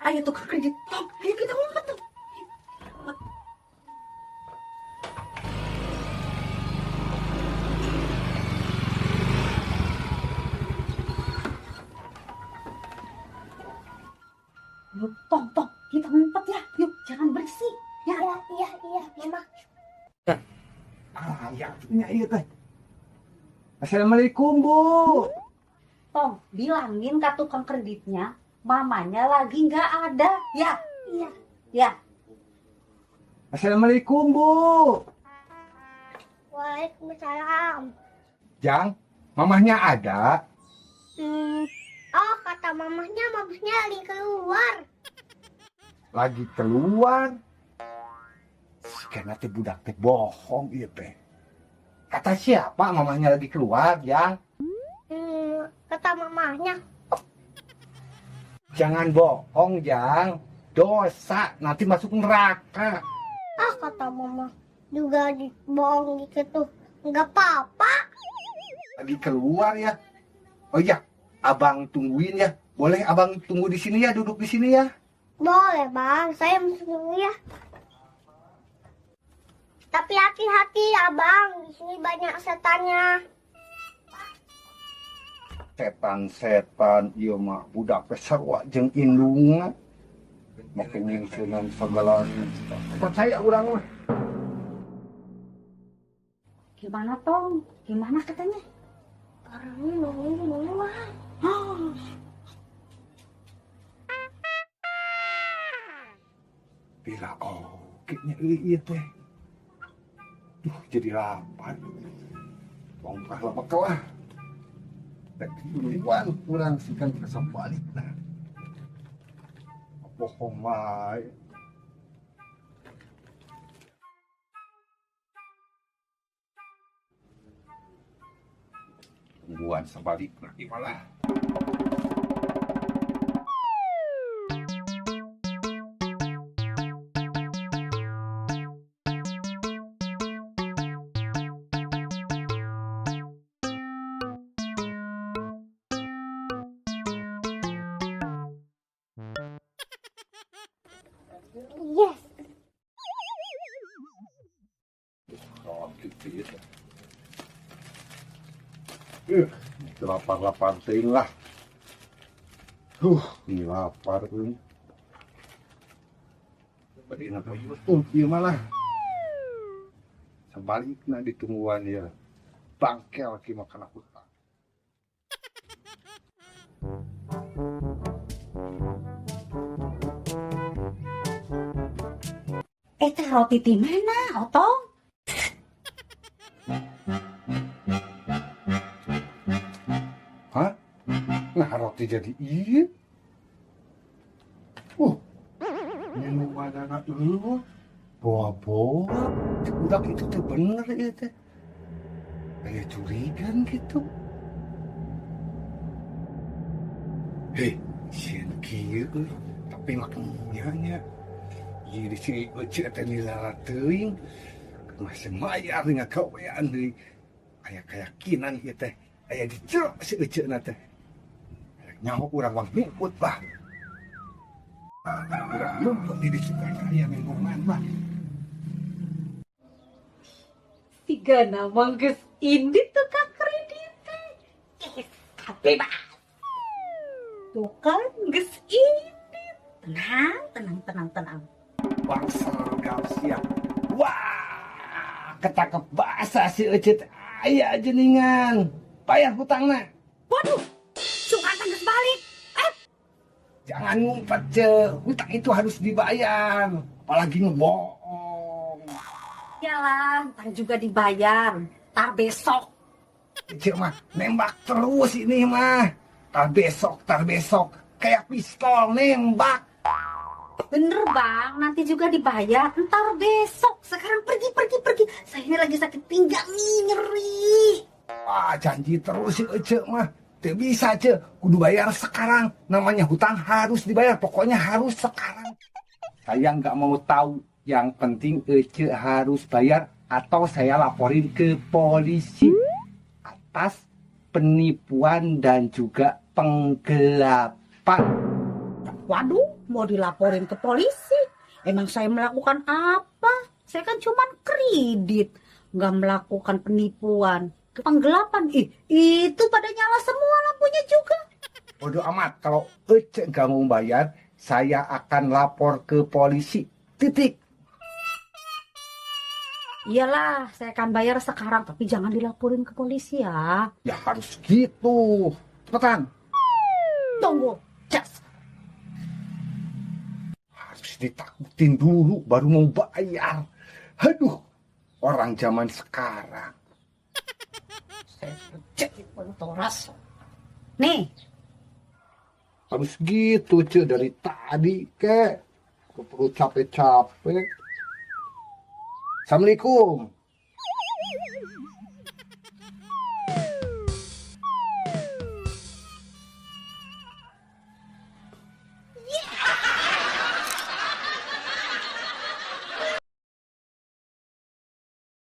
Ayo tukang kredit, Tong. Ayo kita ngumpet tuh. Yuk, Tong, Tong, kita ngumpet ya. Yuk, jangan berisik. Ya. Iya, Mama. Ah, ya, iya teh. Assalamualaikum, Bu. Tong, bilangin ke tukang kreditnya, mamanya lagi nggak ada. Ya. Iya. Ya. Assalamualaikum, Bu. Waalaikumsalam. Jang, mamahnya ada? Oh, kata mamahnya, mamahnya lagi keluar. Lagi keluar? Karena teh budak teh bohong iya teh. Kata siapa mamahnya lagi keluar, Jang? Kata mamahnya. Jangan bohong, Jang. Dosa, nanti masuk neraka. Ah, kata mama juga bohong gitu tuh. Nggak apa-apa. Lagi keluar ya. Oh iya, abang tungguin ya. Boleh abang tunggu di sini ya, duduk di sini ya. Boleh, Bang. Saya masuk dulu ya. Tapi hati-hati ya, Bang. Di sini banyak setannya. Setan-setan, iya mah budak teh sarua jeung indungna. Make nyingsieunan segala. Percaya urang mah. Gimana, Tong? Gimana katanya? Orangnya nungguin duluan. Oh. Bila oke nya euy ieu teh. Duh, jadi lapar. Bongkar lah bekal ah. Rek duluan kurang sikan kesebalik nah. Bohong wae. Tungguan sebalikna gimana? Yes. Lapar-lapar teuing lah. Ini lapar euy. Bade napa YouTube ieu malah. Sebalikna ditungguan ieu. Bangkel ki makan aku. Teh roti di mana, Otong? Hah? Nah, roti jadi iya. Minuman anak dulu. Boa-boa. Budak itu tuh bener ya teh. Kayak curigan gitu. Hei, sieun kieu euy. Tapi makannya. Jadi si Ece teh nilala teuing. Masih mayar ngagawean deui. Aya keyakinan ieu teh. Aya dicerok si Ece na teh. Nyaho urang wang nyumput lah. Urang nyumput di ditu aya minuman lah. Tiga nama geus indit tukang kredit teh. Yes, bebas. Tukang geus indit. Tenang, tenang, tenang, tenang. Bangsa Garcia. Wah, ketangkep basah si Ece teh. Aya jenengan. Bayar hutangna. Waduh, suka geus balik. Jangan ngumpet, Ce. Hutang itu harus dibayar. Apalagi ngebohong. Yalah, ntar juga dibayar. Ntar besok. Ece mah nembak terus ini mah. Ntar besok, ntar besok. Kayak pistol nembak. Bener bang, nanti juga dibayar. Ntar besok. Sekarang pergi, pergi, pergi. Saya ini lagi sakit pinggang nih, nyeri. Wah, janji terus sih Ece mah. Tidak bisa, Ce. Kudu bayar sekarang. Namanya hutang harus dibayar. Pokoknya harus sekarang. Saya nggak mau tahu. Yang penting Ece harus bayar atau saya laporin ke polisi atas penipuan dan juga penggelapan. Waduh, Mau dilaporin ke polisi. Emang saya melakukan apa? Saya kan cuman kredit. Nggak melakukan penipuan. Penggelapan. Ih, itu pada nyala semua lampunya juga. Bodoh amat, kalau Ece nggak mau bayar, saya akan lapor ke polisi. Titik. Iyalah, saya akan bayar sekarang. Tapi jangan dilaporin ke polisi ya. Ya harus gitu. Cepetan. Tunggu. Cas. Harus ditakutin dulu baru mau bayar. Aduh, orang zaman sekarang. Saya jadi pentoras. Nih. Harus gitu, Ce, dari tadi, kek. Gak perlu capek-capek. Assalamualaikum.